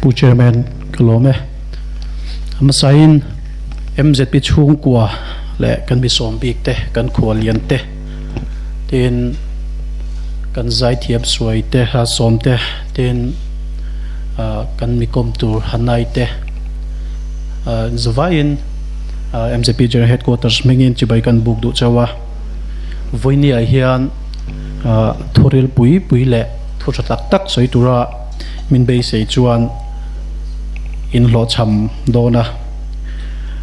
Pu Chairman ka lawm e. A hmasain MZP chhungkua leh kan mi sawm bik te, kan khua lian te, tin kan zaithiam suai te, hla sawm te, tin kan mi kawm tur Hanai te zavaiin MZP General Headquarters hmingin chibai kan buk duh chauh a. Vawinia hian thuril pui pui leh thu tha tak tak sawi tura min beisei chuan inhlawhchham dawn a.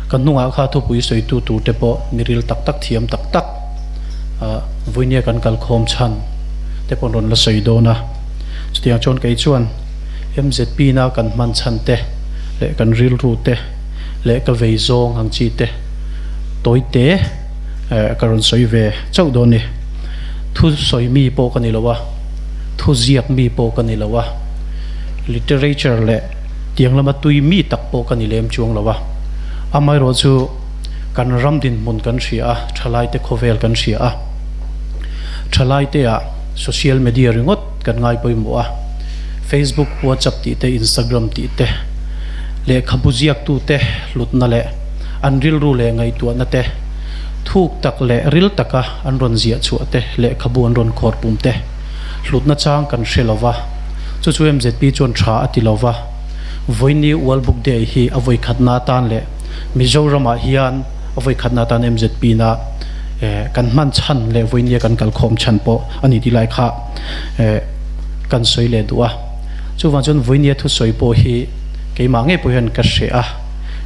Ka hnungah kha thupui sawitu tur te pawh miril tak tak thiam tak tak vawinia kan kalkhawm chhan te pawh an rawn la sawi dawn a. Chutiang chuan kei chuan MZP na kan hman chhan te leh kan rilru te leh ka vei zawng ang chi te tawi te ka rawn sawi ve chauh dawn ni. Thu sawi mi pawh ka ni lo a, thu ziak mi pawh ka ni lo a, literature leh tiang lama tui mi tak pawh ka ni lem chuang lo a. Amaherawh chu kan ram dinhmun kan hria a, thalaite khawvel kan hria a, thalaite ah social media ringawt kan ngai pawimawh a, Facebook, WhatsApp tih te, Instagram tih te, lehkhabu ziaktute hlutna leh an rilru leh ngaihtuahna te, thuk tak leh ril taka an rawn ziah chhuah te, lehkhabu an rawn khawr pum te hlutna chang kan hre lo va, chu chu MZP chuan tha a ti lo va. Vawiini World Book Day hi a vawikhatna atan leh Mizoramah hian a vawikhatna atan MZP na kan hman chhan leh vawiinia kan kalkhawm chhan pawh a ni tih lai kha kan sawi leh duh a. Chuvang chuan vawiinia thusawi pawh hi keimah ngei pawh hian ka hreh a.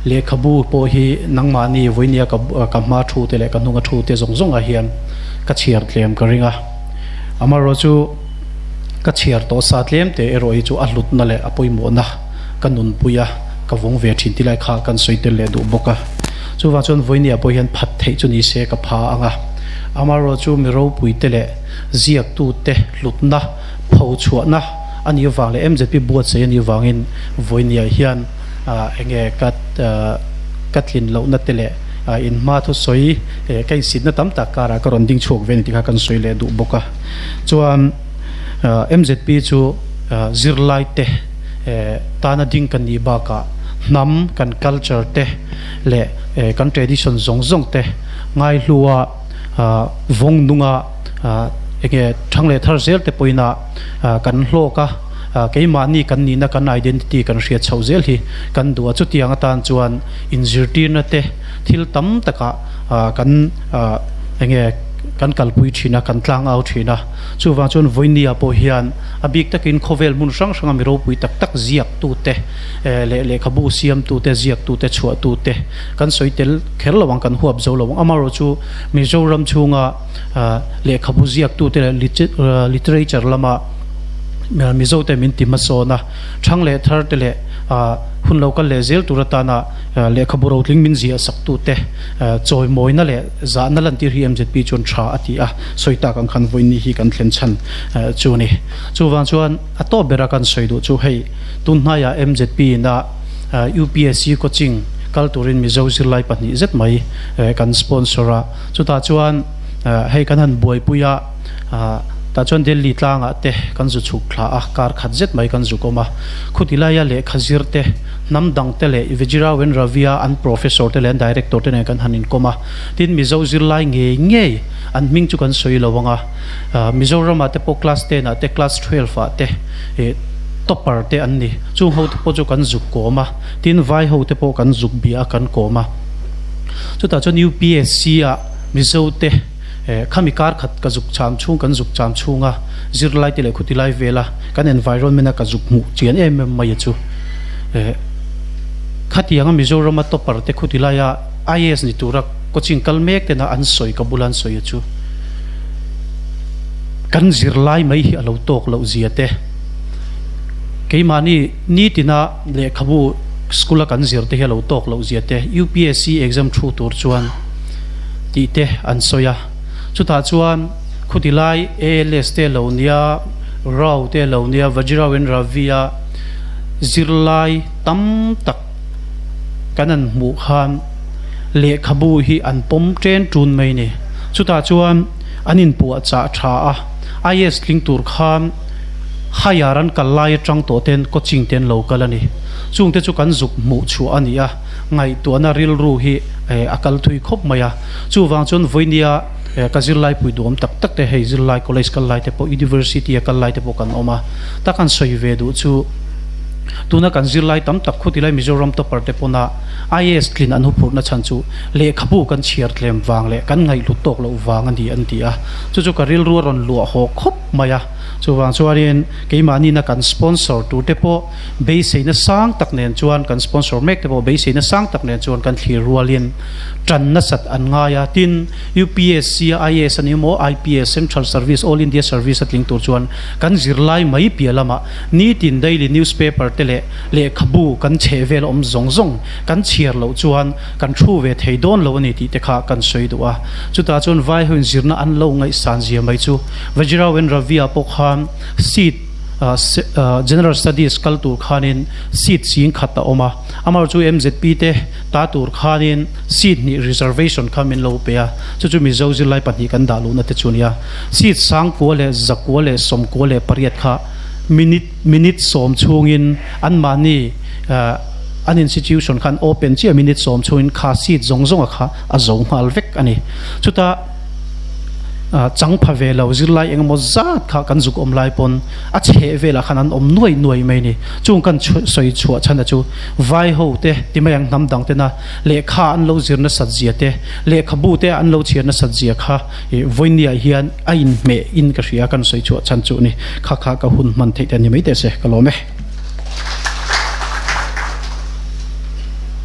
Lehkhabu pawh hi nangmahni vawinia ka ka hma thu te leh ka hnunga thu te zawng zawngah hian ka chhiar tlem ka ring a. Amaherawh chu ka chhiar tawh sa tlem te erawh hi chu a hlutna leh a pawimawhna ka nunpui a, ka vawng ve thin tilai kha kan sawi tel leh duh bawk a. Chuvang chuan vawinia pawh hian phat theih chu ni se ka pha ang a. Amaherawh chu mi ropui te leh ziaktu te hlutna pho chhuahna a nih avang leh MZP buatsaih a nih avangin vawinia hian enge ka ka tlin lohna te leh in hma thusawi ka insitna tam tak karah ka rawn ding chhuak ve a ni tih kha kan sawi leh duh bawk a. Chuan MZP chu zirlai te tana ding kan nih bakah hnam kan culture te leh kan tradition zawng zawng te ngaihlua vawng nunga enge thang leh thar zel te pawhin a kan hlawk a. Keimahni kan nihna kan identity kan hriat chhoh zel hi kan duh a, chutiang atan chuan inzirtirna te thil tam takah kan enge kan kalpui thin a, kan tlang au thin a. Chuvang chuan Vawinia pawh hian a bik takin khawvel hmun hrang hranga mi ropui tak tak ziaktute leh lehkhabu siamtute, ziaktute, chhuahtute kan sawi tel kher lo ang, kan huap zo lo ang. Amaherawh chu Mizoram chhunga lehkhabu ziaktute leh literature lama Mizo te min ti hmasawn a, thang leh thar te leh hun lo kal leh zel tur atana lehkhabu rotling min ziah sak tu te chawimawina leh zahna lantir hi MZP chuan tha a ti a, sawi tak ang khan vawiin ni hi kan thlen chhan chu a ni. Chuvang chuan a tawp bera kan sawi duh chu hei tunhnaiah MZP in a UPSC coaching kal turin Mizo zirlai pahnih zet mai kan sponsor a, chutah chuan hei kan han buaipui a. Tah chuan Delhi tlangah te kan zu chhuk thla a, kar khat zet mai kan zuk awm a. Khuti laia lehkha zir te, hnam dang te leh Vijiraw and Ravia an professor te leh an director te nen kan han inkawm a. Tin, Mizo zirlai ngei ngei an hming chu kan sawi lo ang a. Mizoramah te pawh class ten ah te, class 12 ah te topper te an ni. Chung ho te pawh chu kan zuk kawm a. Tin, vai ho te pawh kan zuk bia a kan kawm a. Chutah chuan UPSC ah Mizo te. Khami kar khat ka zuk cham chhung kan zuk cham chhunga zirlai te leh khuti lai vela kan environment a ka zuk hmuh chian em em mai a chu. Khatianga Mizorama topper te khuti laia IAS ni tura coaching kal mek tena an sawi ka bula an sawi a chu. Kan zirlai mai hi a lo tawk loh zia te. Keimahni nitina lehkhabu school a kan zir te hi a lo tawk loh zia te UPSC exam thu tur chuan tih te an sawi a. Chutah chuan khuti lai ALS te lo nia, Rao te lo nia, Vajirao and Ravi a zirlai tam tak kan han hmuh khan lehkhabu hi an pawm ṭen ṭun mai ni. Chutah chuan an inpuahchah ṭha a, IAS tling tur khan. Higher an kal lai atang tawh ten coaching te an lo kal a ni. Chungte chu kan zuk hmuh chhuah a ni a, ngaihtuahna rilru hi a kal thui khawp mai a. Chuvang chuan vawinia ka zirlai pui duhawm tak tak te hei zirlai college kal lai te pawh university a kal lai te pawh kan awm a, tak an sawi ve duh chu tuna kan zirlai tam tak khuti lai Mizoram topper te pawna IAS tlin an huphurhna chhan chu lehkhabu kan chhiar tlem vang leh kan ngaihhlut tawk loh vang a ni an ti a, chu chu ka rilru a rawn luah haw khawp mai a. Chuvang chuanin keimahni na kan sponsor tur te pawh beiseina sang tak nen chuan kan sponsor mek te pawh beiseina sang tak nen chuan kan thlir rualin tan nasat an ngai a. Tin, UPSC a IAS a ni emaw IPS, Central Service, All India Service a tling tur chuan kan zirlai mai piah lamah nitin daily newspaper te leh lehkhabu kan chheh vel awm zawng zawng kan chhiar loh chuan kan thu ve thei dawn lo a ni tih te kha kan sawi duh a. Chutah chuan vai hoin zirna an lo ngaihsan zia mai chu Vajirao and Ravia pawh khan seat General Studies kal tur khanin seat ching khat a awm a, amaherawhchu chu MZP te ta tur khanin seat hnih reservation kha min lo pe a, chu chu Mizo zirlai pahnih kan dah luhna te chu a ni a. Seat sangkua leh zakua leh sawmkua leh pariat kha minute minute sawm chhungin anmahni an institution khan open chiah minute sawm chhungin kha seat zawng zawnga kha a zo nghal vek a ni. Chutah chang pha ve lo zirlai eng emaw zat kha kan zuk awm lai pawn a chheh velah khan an awm nuai nuai mai a ni. Chung kan sawi chhuah chhan a chu vai ho te ti mai ang hnam dang tena lehkha an lo zir nasat zia te lehkhabu te an lo chhiar nasat zia kha vawinia hian a inhmeh in ka hria kan sawi chhuah chhan chu a ni. Kha kha ka hun hman theih te a ni mai teh se ka lawm e.